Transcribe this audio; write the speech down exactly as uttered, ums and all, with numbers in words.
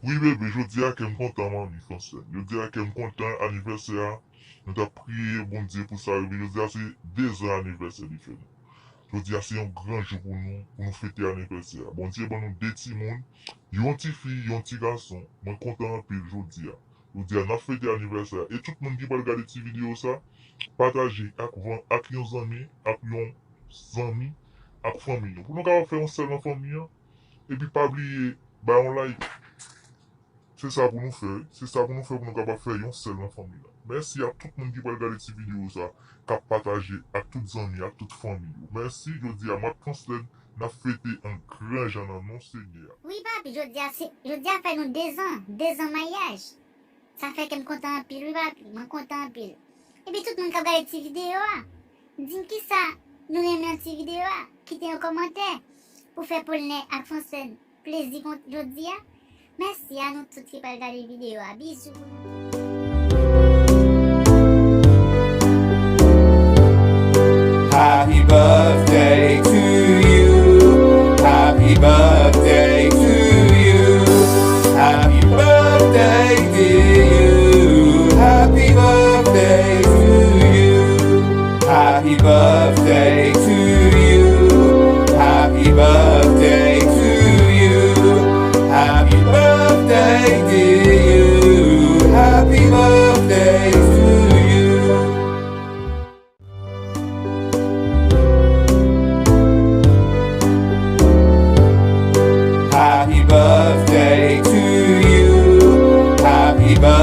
Wi, bebe, jodi a kè m kontan, manmi Fransèn. Jodi a kè m kontan, anivèsè a. Nou t ap priye Bondye pou sa rive. Jodi a se dezan anivèsè li fè nou. Jodi a se yon gran jou pou nou, pou nou fete anivèsè a. Bondye ban nou de timoun, yon tifi, yon ti gason. Mwen kontan anpil jodi a. Jodi a, n ap fete anivèsè a. E tout moun ki pral gade ti videyo sa, pataje ak, ak yon zanmi, ak yon zanmi, ak fanmi nou. Pou nou kapab fè yon sèl nan fanmi an. Epi pa bliye, bay yon like. Se sa pou nou fè, wi. Se sa pou nou fè pou nou kapab fè yon sèl nan fanmi la. Mèsi a tout moun ki pral gade ti videyo sa, k ap pataje ak tout zanmi, ak tout fanmi yo. Mèsi, jodi a, Marc Francelène, n ap fete an gran jan nan non Senyè a. Wi, papi, jodi a, se, jodi a fè nou dezan, dezan maryaj. Sa fè ke m kontan anpil, wi, papi, mwen kontan anpil. Epi tout moun k ap gade ti videyo a, di m kisa nou renmen nan ti videyo a, kite yon kòmantè pou fè Polnè ak Fransèn plezi kont jodi a. Mèsi a nou tout ki pral gade videyo a. Bizou pou nou. Happy birthday to you. Happy birthday to you. Happy birthday to you. Happy birthday to you. Happy birthday to you. Happy birthday to you. Happy birthday to you. Happy birthday to you. Happy birthday to you. Happy birthday.